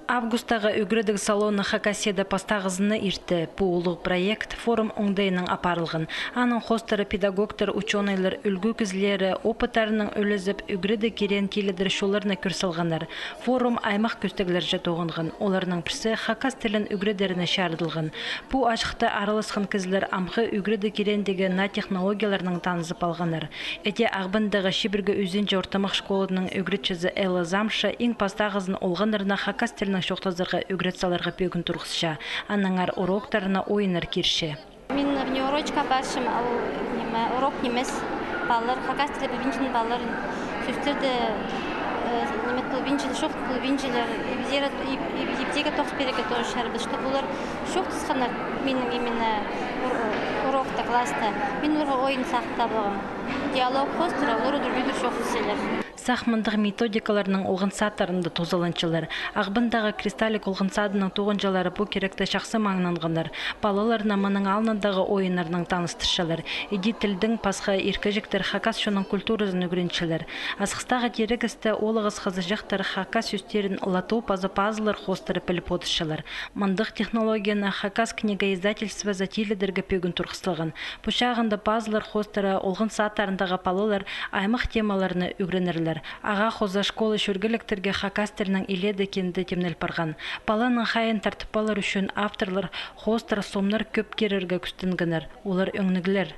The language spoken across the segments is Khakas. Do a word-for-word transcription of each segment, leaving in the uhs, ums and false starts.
Августтағы ӱгредіг салоны Хакасияда пастағызын иртті. Пу улуғ проект форум оңдайынаң апарылған. Аның хоостыра педагогтар, учёныйлар, ӱлгӱ кізілері опыттарынаң ӱлезіп, ӱгредіг киреен тилідер чолларны кӧр салғаннар. Форум аймах кӧстеглерҷе тоғынған. Оларның пірсі хакас тілін ӱгредеріне чарыдылған. Пу ачыхта араласхан кізілер амғы ӱгредіг киреендегі наа технологияларнаң танызып алғаннар. Іди Ағбандағы чибіргі ӱзінҷі ортымах школаның ӱгретчізі Элла Замша иң пастағызын олғаннарны хакас тілінең чоохтазарға ӱгрет саларға пӧгін турғысча. Аннаңар уроктарына ойыннар кирче. Мин внеурочка апарчам, ол, ниме, урок нимес. Палалар, хакас тілі пілбинчең палалар, сӧстерді, э, ниме, пілбинчелер, чоохтап пілбинчелер. Ибзер, иб-, ибзерге тоғыс пирерге тоже чарабас, чтоб олар чоохтасханнар минің именно ур-, урокта, класста. Мин оларға ойын сағын табығам. Диалог хоостыра, олар удур-тӧдір чоохтасчалар. Сах мындағ методикаларның олған садтарында тузаланчалар. Ағбандағы «Кристаллик» олған садының тоғынҷылары пу киректі чахсы маңнанғаннар. Палаларны мының алнындағы ойыннарнаң таныстырчалар. Іди тілдің пасха иркеҷектер хакас чонның культуразын ӱгренчелер. Асхыстағы тирегесте олағас хызыҷахтар хакас сӧстерін лото паза пазлар хоостыра піліп одырчалар. Мындағ технологияны «Хакас книга» издательствозы тилідерге пӧгін турғыс салған. Пу чағында пазлар хоостыра олған садтарындағы палалар аймах темаларны ӱгренерлер. Ағаа хоза школа чӧргелектерге хакас тілінең илееде кинде тимнел парған. Паланың хайиин тартып алар ӱчӱн авторлар хоостыра сомнар кӧп кирерге кӱстенгеннер. Олар ӧңніглер.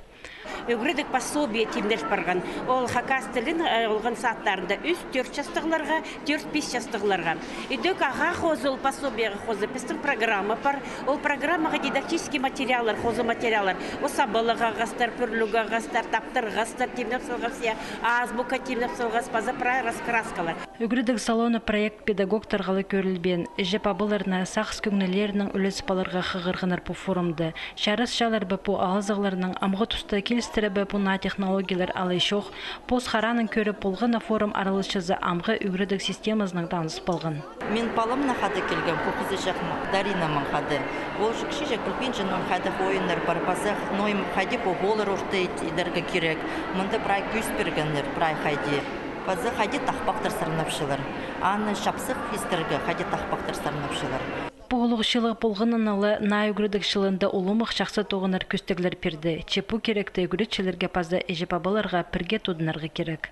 Ӱгредіг пособие тимнел парған. Ол хакас тілін, э, олған садтарында ӱс-тӧрт частығларға, тӧрт-пис частығларға. Идӧк ағаа хоза, ол пособиеға хоза пістің программа пар. Ол программаға дидактический материаллар, хоза материаллар. Ол сабалығ ағастар, пӱрліг ағастар, таптырғастар, тимнеп салғас, я, азбука тимнеп салғас, паза прай раскраскалар. Ӱгредіг салоны проект педагогтарға ла кӧрілбеен. Іҷе-пабаларны сағыс кӧңнілерінең ӱлезіп аларға хығырғаннар пу форумда. Чарасчалар ба пу алызығларнаң, амғы туста килістіре бе пу наа технологиялар алай чох, пос хараанаң кӧріп полған на форум араласчызы амғы ӱгредіг системазынаң таныс полған. Мин паламнаң хада килгем, пу хызыҷахнаң, Даринанаң хада. Ол чох кічіҷек, пілбинчем, хайдағ ойыннар пар, паза, ну, хайди пу голлар орта идерге кирек. Мында прай кӧзіт пиргеннер, прай хайди. Паза хайди тахпахтар сарнапчалар. Аны чапсых истерге хайди тахпахтар сарнапчалар. Пу улуғ чыылығ полғанына ла наа ӱгредіг чылында улуғ чахсы тоғынар кӧстеглер пирді. Че пу киректі ӱгретчілерге паза іҷе-пабаларға пірге тудынарға кирек.